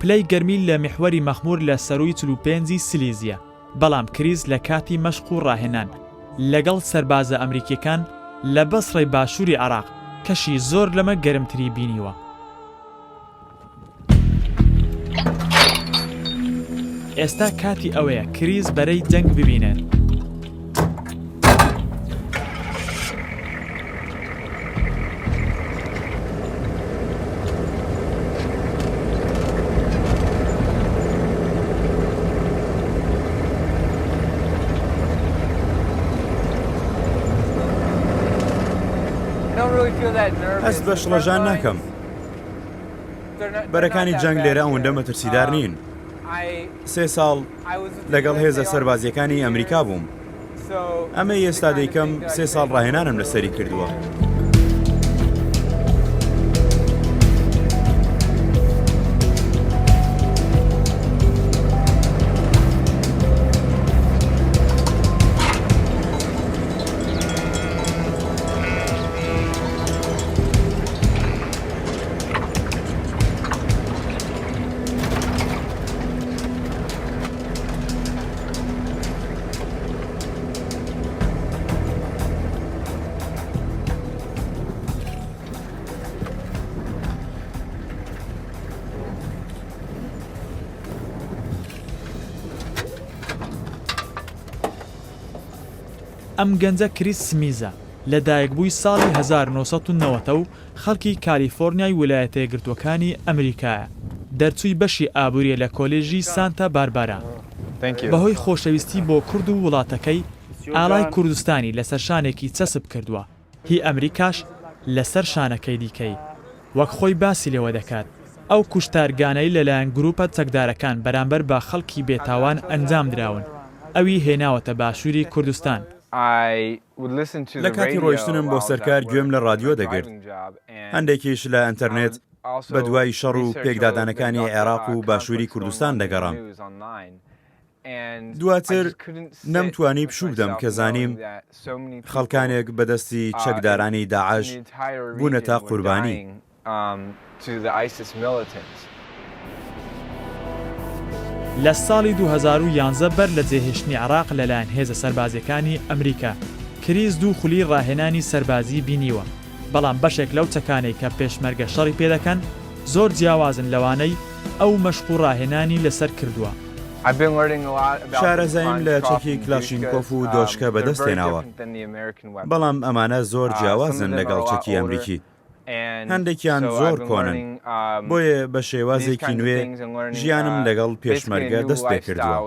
پلەی گەرمی لە میحوەری مەخموور لە سەرووی 45 ی سلیزییە، بەڵام کریس لە کاتی مەشق و ڕاهێنان لەگەڵ سەربازە ئەمریکییەکان لە بەسڕەی باشووری عێراق کەشی زۆر لەمە گەرمتری بینیوە. ئێستا کاتی ئەوەیە کریس بەرەی جەنگ ببینێت. هەست بە شڵەژان ناکەم. بەرەکانی جەنگ لێرە ئەوەندە مەترسیدار نین. سێ ساڵ لەگەڵ هێزە سەربازییەکانی ئەمریکا بووم. ئەمەی ئێستا دەیکەم سێ ساڵ ڕاهێنانم لەسەری کردووە. ئەم گەنجە کریس سمیزە، لەدایکبووی ساڵی 1990 و خەڵکی کالیفۆرنیای ویلایەتەیەکگرتووەکانی ئەمریکایە، دەرچووی بەشی ئابوورییە لە کۆلێژی سانتا باربارا. بەهۆی خۆشەویستی بۆ کورد و وڵاتەکەی، ئاڵای کوردستانی لەسەر شانێکی چەسپ کردووە، هی ئەمریکاش لەسەر شانەکەی دیکەی. وەک خۆی باسی لێوە دەکات، ئەو کوشتارگانەی لەلایەن گرووپە چەکدارەکان بەرامبەر بە خەڵکی بێتاوان ئەنجامدراون، ئەوی هێناوەتە باشووری کوردستان. لە کاتی ڕۆیشتنم بۆ سەر کار گوێم لە ڕادیۆ دەگرت، هەندێکیش لە ئەنتەرنێت بە دوای شەڕ و پێکدادانەکانی عێراق و باشووری کوردستان دەگەڕام. دواتر نەمتوانی پشوو بدەم کە زانیم خەڵکانێک بە دەستی چەکدارانی داعش بوونەتە قوربانی. لە ساڵی 2011 بەر لە جێهێشتنی عێراق لەلایەن هێزە سەربازییەکانی ئەمریکا، کریس دوو خولی ڕاهێنانی سەربازیی بینیوە، بەڵام بەشێک لەو چەکانەی کە پێشمەرگە شەڕی پێدەکەن زۆر جیاوازن لەوانەی ئەو مەشق و ڕاهێنانی لەسەر کردووە. شارەزاییم لە چەکی کلاشینکۆف و دۆشکە بەدەستهێناوە، بەڵام ئەمانە زۆر جیاوازن لەگەڵ چەکی ئەمریکی. هەندێکیان زۆر کۆنن، بۆیە بە شێوازێکی نوێ ژیانم لەگەڵ پێشمەرگە دەست پێکردووە.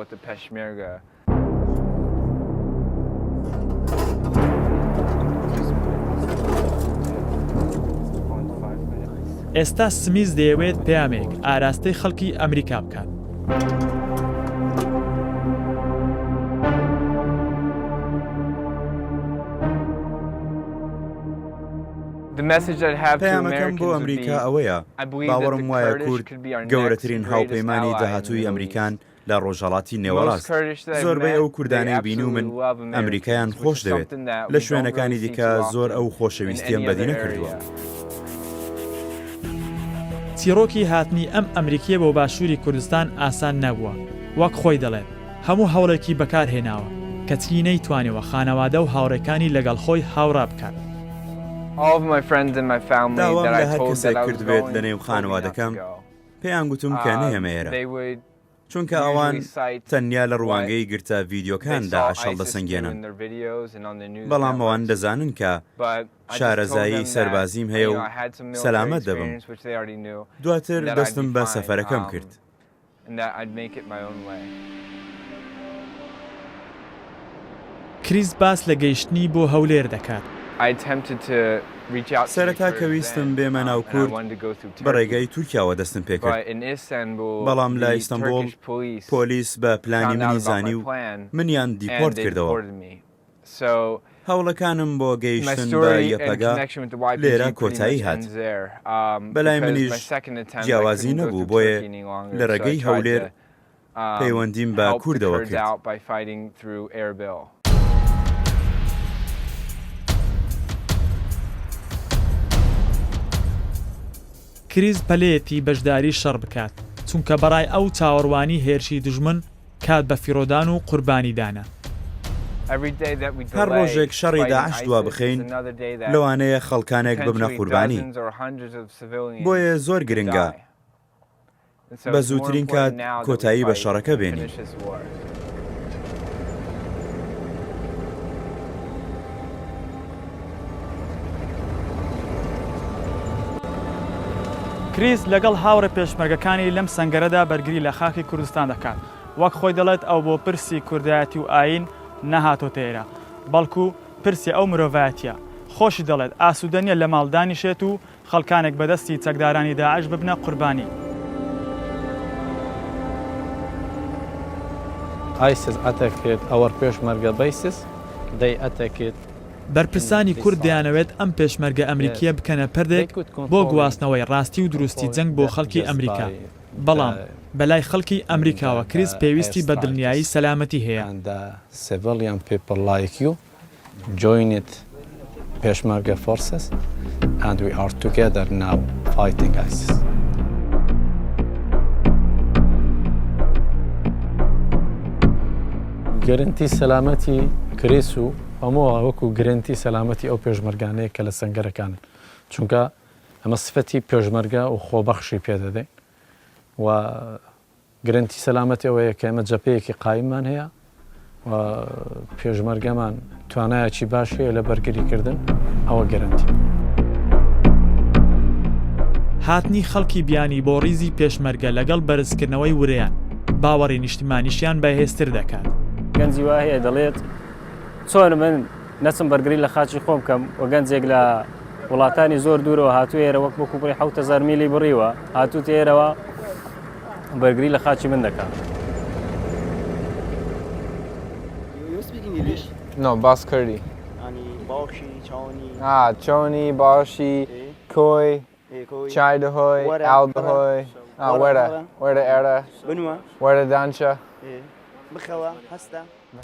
ئێستا سمیس دەیەوێت پەیامێک ئاراستەی خەڵکی ئەمریکا بکات. پەیامەکەم بۆ ئەمریکا ئەوەیە، باوەڕم وایە کورد گەورەترین هاوپەیمانی داهاتووی ئەمریکان لە ڕۆژهەڵاتی نێوەڕاست. زۆربەی ئەو کوردانەی بینیومن ئەمریکایان خۆش دەوێت، لە شوێنەکانی دیکە زۆر ئەو خۆشەویستییەم بەدی نەکردووە. چیڕۆکی هاتنی ئەم ئەمریکییە بۆ باشووری کوردستان ئاسان نەبووە، وەک خۆی دەڵێت، هەموو هەوڵێکی بەکار هێناوە، کەچی نەیتوانیوە خانەوادە و هاوڕێکانی لەگەڵ خۆی هاوڕا بکات. داوام لە هەر کەسێک کردبێت لەنێو خانەوادەکەم، پێیان گوتم کە نەیەمە ئێرە، چونکە ئەوان تەنیا لە ڕوانگەی گرتە ڤیدیۆکان داعش هەڵدەسەنگێنن، بەڵام ئەوان دەزانن کە شارەزایی سەربازیم هەیە و سەلامەت دەبم. دواتر دەستم بە سەفەرەکەم کرد. کریس باس لە گەیشتنی بۆ هەولێر دەکات. سەرەتا کە ویستم بێمە ناو کورد بە ڕێگای تورکیاوە دەستم پێکرد، بەڵام لە ئیستەنبوڵ پۆلیس بە پلانی منی زانی و منیان دیپۆرت کردەوە. هەوڵەکانم بۆ گەیشتن بە یەپەگە لێرە کۆتایی هات. بەلای منیش جیاوازی نەبوو بۆیە لە ڕێگەی هەولێر پەیوەندیم بە کوردەوە کرد. کریس پەلەیەتی بەشداری شەڕ بکات. چونکە بەڕای ئەو چاوەڕوانی هێرشی دوژمن کات بەفیڕۆدان و قوربانیدانە. هەر ڕۆژێک شەڕی داعش دوابخەین لەوانەیە خەڵکانێک ببنە قوربانی، بۆیە زۆر گرنگە بە زووترین کات کۆتایی بە شەڕەکە بێنین. کریس لەگەڵ هاوڕێ پێشمەرگەکانی لەم سەنگەرەدا بەرگری لە خاکی کوردستان دەکات. وەک خۆی دەڵێت ئەو بۆ پرسی کوردایەتی و ئایین نەهاتۆتە ئێرە، بەڵکو پرسی ئەو مرۆڤایەتییە. خۆشی دەڵێت ئاسوودە نییە لە ماڵ دانیشێت و خەڵکانێک بە دەستی چەکدارانی داعش ببنە قوربانی. ISIS attacked our Peshmerga bases, they attacked بەرپرسانی کورد دەیانەوێت ئەم پێشمەرگە ئەمریکییە بکەنە پردێک بۆ گواستنەوەی ڕاستی و دروستی جەنگ بۆ خەڵکی ئەمریکا، بەڵام بەلای خەڵکی ئەمریکاوە کریس پێویستی بە دڵنیایی سەلامەتی هەیە. Joined Peshmerga forces and we are together now fighting ISIS. گەرنتی سەلامەتی کریس و هەموو وەکو گرنتی سەلامەتی ئەو پێشمەرگانەیە کە لە سەنگەرەکانن چونکە ئەمە سفەتی پێشمەرگە و خۆبەخشی پێدەدەین و گرەنتی سەلامەتی ئەوەیە کە ئێمە جەپەیەکی قایممان هەیە و پێشمەرگەمان توانایەکی باش هەیە لە بەرگریکردن، ئەوە گەرەنتی. هاتنی خەڵکی بیانی بۆ ڕیزی پێشمەرگە لەگەڵ بەرزکردنەوەی ورەیان، باوەڕی نیشتمانیشیان بەهێزتر دەکات. گەنجی وا هەیە دەڵێت چۆن من نەچم بەرگری لە خاکی خۆم بکەم و گەنجێک لە وڵاتانی زۆر دوورەوە هاتووە ئێرە وەک وەکو بڕی 7000 میلی بڕیوە هاتووتە ئێرەوە بەرگری لە خاکی من دەکا. No, باس کردی. آه چۆنی باشی کۆی چای دەهۆی ئاو دەهۆی وەرە وەرە ئێرە وەرە دانشە.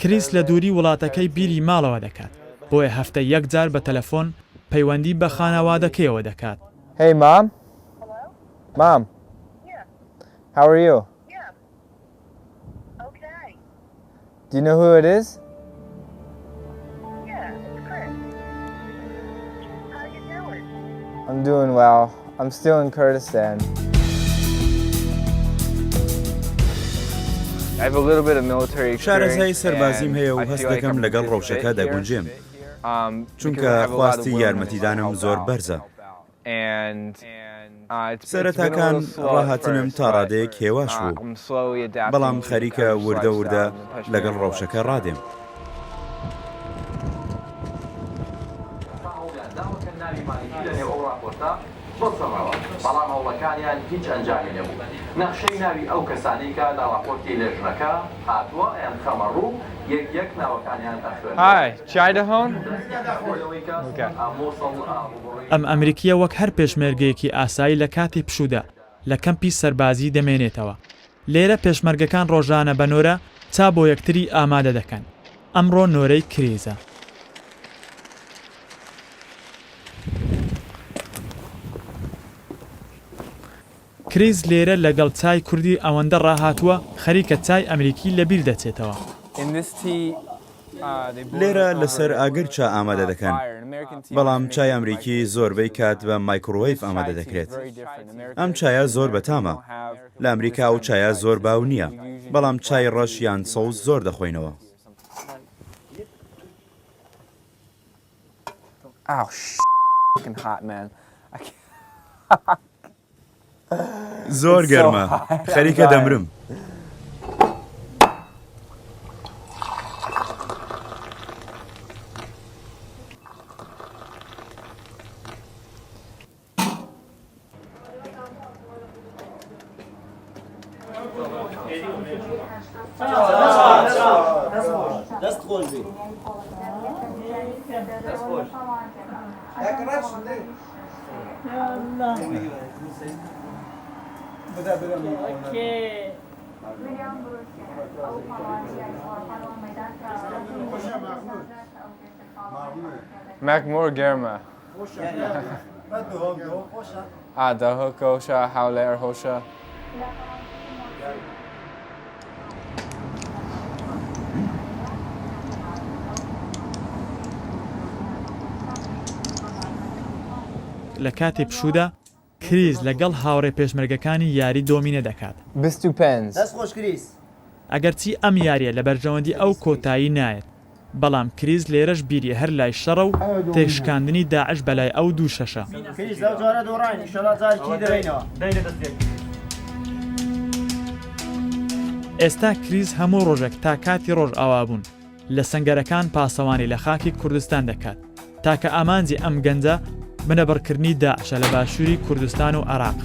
کریس لە دووری وڵاتەکەی بیری ماڵەوە دەکات، بۆیە هەفتەی یەک جار بە تەلەفۆن پەیوەندی بە خانەوادەکەیەوە دەکات. Hey mom Mom How are you Do you know who it is? I'm doing well. I'm still in Kurdistan. شارەزایی سەربازیم هەیە و هەست دەکەم لەگەڵ ڕەوشەکە دەگونجێم، چونکە خواستی یارمەتیدانم زۆر بەرزە. سەرەتاکان ڕاهاتنم تا ڕادەیەک هێواش بوو، بەڵام خەریکە وردە وردە لەگەڵ ڕەوشەکە ڕادێم. هەوڵیان داوە کە ناوی مالیکی لە نێو ئەو ڕاپۆرتە بسڕنەوە، بەڵام هەوڵەکانیان هیچ ئەنجامی نەبوو. نەخشەی ناوی ئەو کەسانەی کە لە ڕاپۆرتی لێژنەکە هاتووە ئەیانخەمە ڕوو، یەک یەک ناوەکانیان ئەخوێنمەوە. ئەم ئەمریکییە وەک هەر پێشمەرگەیەکی ئاسایی لە کاتی پشوودا لە کەمپی سەربازی دەمێنێتەوە. لێرە پێشمەرگەکان ڕۆژانە بە نۆرە چا بۆ یەکتری ئامادە دەکەن. ئەمڕۆ نۆرەی کریزە. کریس لێرە لەگەڵ چای کوردی ئەوەندە ڕاهاتووە خەریکە چای ئەمریکی لەبیر دەچێتەوە. لێرە لەسەر ئاگر چا ئامادە دەکەن، بەڵام چای ئەمریکی زۆربەی کات بە مایکرۆوەیڤ ئامادە دەکرێت. ئەم چایە زۆر بەتامە. لە ئەمریکا ئەو چایە زۆر باو نییە، بەڵام چای ڕەش یان سەوز زۆر دەخۆینەوە. زۆر گەرمە خەریکە دەمرم. مەخمور گەرمە. ئا دهۆک خۆشە هەولێر خۆشە. لە کاتی پشوودا، کریس لەگەڵ هاوڕێ پێشمەرگەکانی یاری دۆمینە دەکات. 25. دەست خۆش کریس. ئەگەرچی ئەم یارییە لە بەرژەوەندی ئەو کۆتایی نایەت، بەڵام کریس لێرەش بیری هەر لای شەڕە و تێکشکاندنی داعش بەلای ئەو دوو شەشە. کریس لەو جارە دۆڕاین ئیشەڵا جارێکی دەبەینەوە. ئێستا کریس هەموو ڕۆژێک تا کاتی ڕۆژئاوابوون لە سەنگەرەکان پاسەوانی لە خاکی کوردستان دەکات. تاکە ئامانجی ئەم گەنجە بنەبڕکردنی داعشە لە باشووری کوردستان و عێراق.